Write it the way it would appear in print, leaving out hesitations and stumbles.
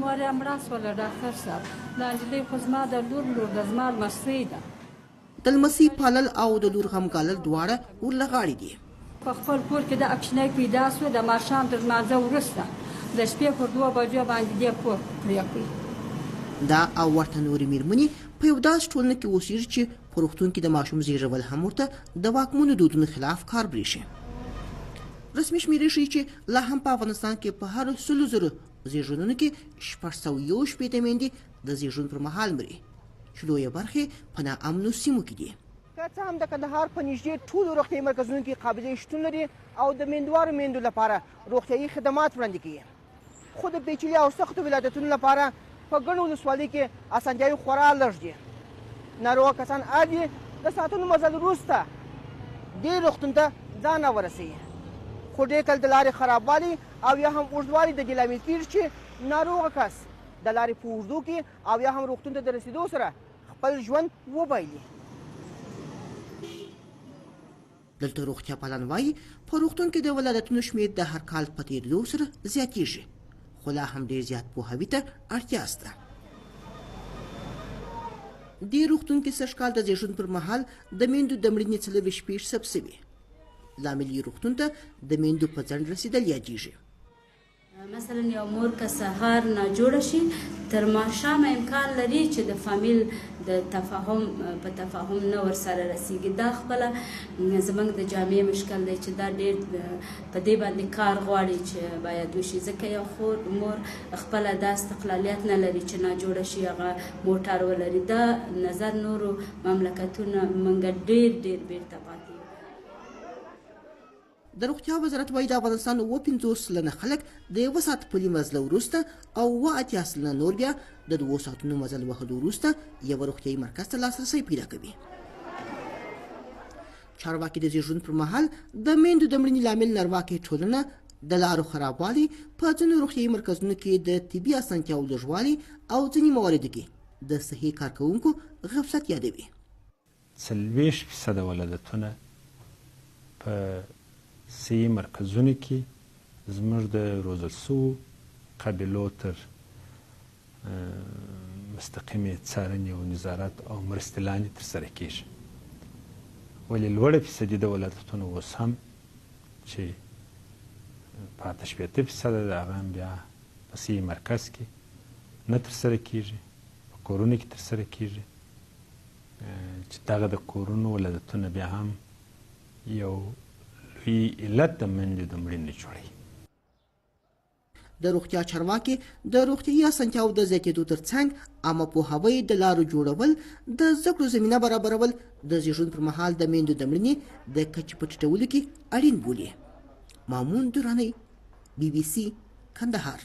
مور یې مړه شوله ډاکتر صاحب، دا نجلۍ خو زما د لور لور ده، زما لمسۍ ده. د لمسۍ پالل او د لور غم ګالل دواړه ور له غاړې دي. په خپل کور کې دا کوچنی پیدا شو، د ماښام تر لمانځه وروسته د شپې پر 2 بجو باندې دې کور پرې کړ. دا او ورته نورې مېرمنې په یو داسې ټولنه کې اوسېږي چې په روغتون کې د ماشوم زېږول هم ورته د واکمنو دودونو خلاف کار برېښي. رسمي شمېرې ښيي چې لا هم په افغانستان کې په هرو 100 زرو زېږونونو کې 661 میندې د زېږون پر مهال مري، چې لویه برخه یې په ناامنو سیمو کې دي. که څه هم د کندهار په نږدې ټولو روغتیايي مرکزونو کې قابلې شتون لري او د میندوارو میندو لپاره روغتیايي خدمات وړاندې کوي، خو د پیچلي او سختو ولادتونو لپاره په ګڼو ولسوالیو کې اسانتیاوې خورا لږ دي. ناروغه کسان اړ دي د ساعتونو مزل وروسته دې روغتون ته ځان راورسوي، خو ډېر کله د لارې خرابوالی او یا هم اوږدوالی د دې لامل کېږي چې ناروغه کس د لارې په اوږدو کې او یا هم روغتون ته د رسېدو سره خپل ژوند وبایلي. دلته روغتیا پالان وایي په روغتون کې د ولادتونو شمېر د هر کال په تېرېدو سره زیاتېږي، خو لا هم ډېر زیات پوهاوي ته اړتیا شته. دې روغتون کې سږ کال د زېږون پر مهال د میندو د مړینې 24 پېښې ثبت شوي. لامل یې روغتون ته د میندو په ځنډ رسېدل یادېږي. مثلا یو مور که سهار ناجوړه شي تر ماښامه امکان لري چې د فامیل د تفاهم په تفاهم نه ورسره رسیږي. دا خپله زموږ د جامعې مشکل دی چې دا ډېر په دې باندې کار غواړي چې باید وشي، ځکه یو خور مور خپله دا استقلالیت نه لري چې ناجوړه شي هغه موټر ولري. دا نظر نورو مملکتونو موږ ډېر ډېر بیرته پاتې یو. د روغتیا وزارت وایي د افغانستان 57% خلک د 1 ساعت پلي مزله وروسته او 87% نور بیا د 2 ساعتونو مزل وهلو وروسته یوه روغتیایي مرکز ته لاسرسی پیدا کوي. چارواکي د زېږون پر مهال د میندو د مړینې لامل نرواکې ټولنه، د لارو خرابوالی، په ځینو روغتیایي مرکزونو کې د طبي اسانتیاوو لږوالی او ځینې مواردو کې د صحي کارکوونکو غفلت یادوي. 40% ولادتونه په صحي مرکزونو کې زموږ د روزل شوو قابلو تر مستقیمې څارنې او نظارت او مرستې لاندې ترسره کېږي، ولې لوړه فیصدي د ولادتونو اوس هم چې پاته 60% ده هغه هم بیا په صحي مرکز کې نه ترسره کېږي، په کورونو کې ترسره کېږي، چې دغه د کورونو ولادتونه بیا هم یو لوی علت د میندو د مړینې جوړوي. د روغتیا چارواکي د روغتیایي اسانتیاوو د زیاتېدو ترڅنګ عامه پوهاوی، د لارو جوړول، د زده کړو زمینه برابرول د زېږون پر مهال د میندو د مړینې د کچې په ټیټولو کې اړین بولي. مامون درانی، بي بي سي، کندهار.